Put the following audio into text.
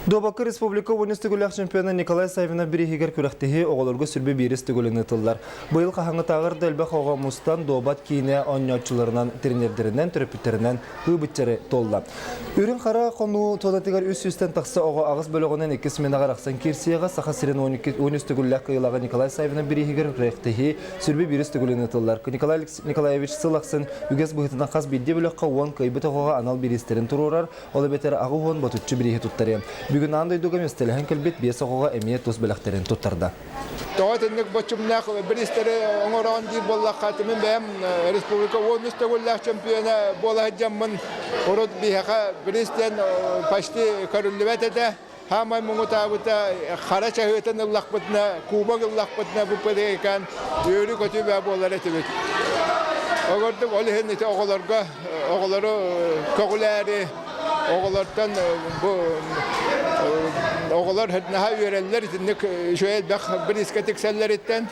Дуобакка республика уонус төгүллээх чемпиона Николай Савинов бирииһигэр күрэхтэһии оҕолорго сүрбэ биирис төгүлүн ыытыллар. Быйыл хаһааҥҥытааҕар да элбэх оҕо мустан дуобат киинэ оонньооччуларынан, тренердэринэн, төрөппүттэринэн ыы-быччары туолла. Үрүҥ хара хонуу туонатыгар үс сүүстэн тахса оҕо аҕыс бөлөҕүнэн иккис сменаҕа арахсан киирсиэҕэ Саха сирин 13 төгүллээх кыайыылааҕа Николай Савинов бирииһигэр күрэхтэһии сүрбэ биирис төгүлүн ыытыллар. Николай Николаевич сыл ахсын үгэс быһыытынан хас биирдии бөлөххө 10 кыайбыт оҕоҕо анал бириистэрин туруорар, Ол эбэтэр 80 ботуччу бирииһи туттарыа. Бүгүн аан дойдуга миэстэлэһэн кэлбит биэс оҕоҕо эмиэ тус бэлэхтэрин туттарда. Тоҕо итинник боччумнаах бириистэри оҥороон диир буоллахха, мин бэйэм республика 13 төгүллээх чемпиона буола сылдьаммын урут биһиэхэ бириис диэн почти көрүллүбэт этэ. Хаамай муҥутаабыта хара чаһыытын ыллахпытына, кубок ыллахпытына бу пырыыкан үөрүү-көтүү баа буолар этибит. Ол курдук ол иһин ити оҕолорго оҕолору көҕүлээри оҕолортон бу оҕолор наһаа үөрэллэр итинник үчүгэй элбэх бириискэ тиксэллэриттэн.